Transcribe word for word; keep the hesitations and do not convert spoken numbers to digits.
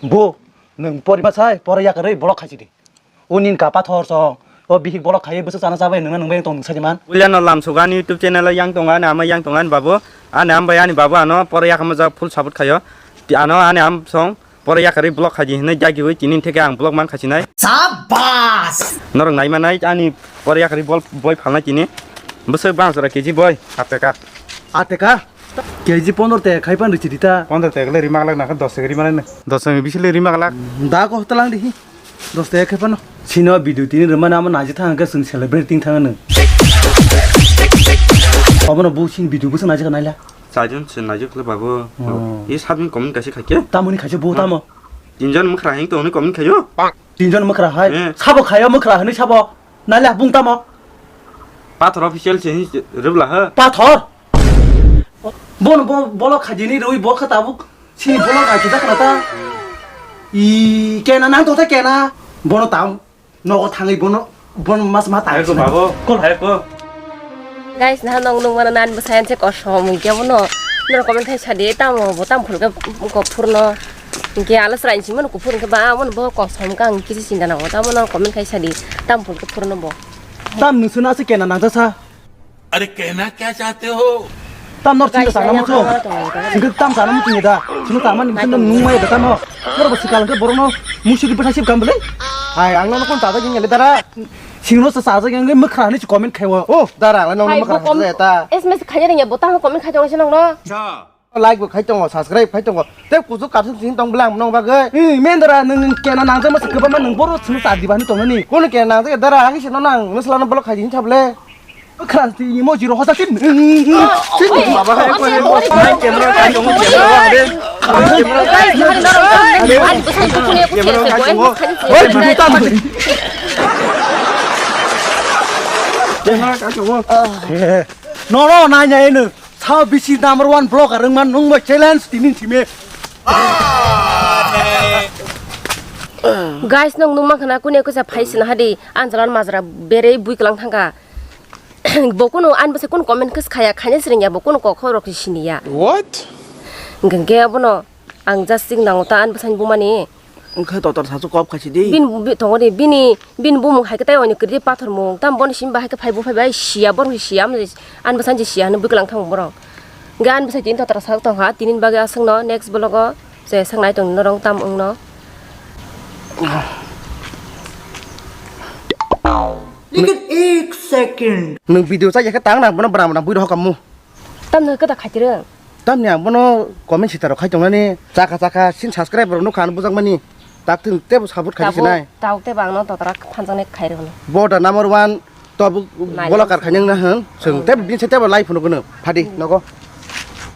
Bo, nwng porima sai, pore yakarwi block khaisidi. O nini ka pathor song, o bihik block khaiwi bwswk chana chabai nwngno nwngbai tong nwng sadi man. Puila no lam suga ani YouTube channel o yang tongo ani ama yang tongo ani babu. Ani am bai ani babu ano pore yakama jak full support khaio. Ti ano ani am song pore yakarwi block khaidi hinwi jagiwi tini theke ang block man khaisinai. Sabas! Norok nai manai ani pore yakarwi bol boi phalnai tini. Bwswk bang jora K G boi. Ateka. Ateka? K G pondro te khai pan rwchidi ta. Pondro te le rima glak na dos te rima na. Dos te bisi le rima glak. Da ko talang dihi. Dos te khai pano. Sino video tini rwmani amo naji thang khe chwng celebrating thang nw. Obono bo sini video bwswk naijak naila. Chaijon se naijak le babu. Oh. Ye sabni comment kaisa khaikhe. Tamoni khaisa bo tamo. Tinjon mwkhra hing tongni comment khaio. Tinjon mwkhra hai. Eh. Sabo khaio mwkhra hwnwi sabo. Naila bung tamo. Pathor official se hin rwbla ha. Pathor. Bono bo bolok khajini rwi bo kha tabuk sini bolok ai kida khna ta. I kena nang to ta kena. Bono tam nogo thangwi bono bono mas ma ta. Hai ko babu. Kol hai ko. Guys, na nong nung mana nan bwsai anse kosom hwnkhe bono. Nor comment khai sadi tamo bo tam phulke ko phurno. Hwnkhe alas rai simo ko phur hwnkhe ba bono bo kosom kang kisi sinda nango tamo nor comment khai sadi tam phulke phurno bo. Tam nusuna se kena nang sa. अरे कहना क्या चाहते हो? Tam nor sinda sana muchung. Sinda tam sana muchung da. Sinda tama ni sinda nung mai da tamo. Nor bo sikal ke borono musi di pesa sip kam bele. Hai ang no kon tada ging le dara. Singno sa sa ging le mukha ni comment khaiwa. Oh, dara ang no mukha sa ta. S M S khaya ring ya bo tamo comment khai tong sinong no. Like bo khai tongo, subscribe khai tongo. Tei kuchuk kapsuk sini tong bwlang nong bagwi. Ei, mendara, nwng kena nangjak masa kwbangma nwng boro chwng sa diba hinwi tongnani. Kono kena nangjak ya dara, ang sino nang, nwng selano block khai di hinwi sable. Khras di imo jiro hosa sin. Sin di baba hai ko ni mo, hai camera khai tongo, camera wa de. Camera khai tongo. Camera khai tongo. Camera khai tongo. No, no, nanya ini. Sao bisi number one vlogger wngman nwng bai challenge tini simi. Guys, nwng nung mankha na kune kusa phai sina hadi anjalan majra berei bui kwlang thangkha. Bo kunu ani bwsai kunu comment khe khaya khaina srengya bo kunu kok khorok siniya. What? Hwnkhe abono ang just sing nango ta ani bwsani bumani. Wngkha totor sasu kop khaisi di. Bin bi-, tongo di, bini, bini bumung hai khe tei oini kwrwi pathor mung. Tam boni simi bahai khe phai bo phai bai siya, borok se siya, amni ani bwsani se siya hinwi bwklang thang borok. Hwnkhe ani bwsai tini totor sak tongkha, tini bagwi aswkno next vlog o je sak nai tong norok tam wngno. Lekin ek second. Nwng video chaya khe tang nang bono bwrang bwrang bui rohor kamu. Tamni kwta khaitirwng. Tamni ang bono comment sitaro khai tongnani chakha chakha sin subscribe rok nukha ang bujakmani. Tak tin tebo support khai sinai. Tabuk tebo ang no totra phanjaknai khai rwno. Bo da number one to bu Nai bolokar khai nang na hwn. Chwng tebo bin se tebo live phunuk no. Phadi nogo.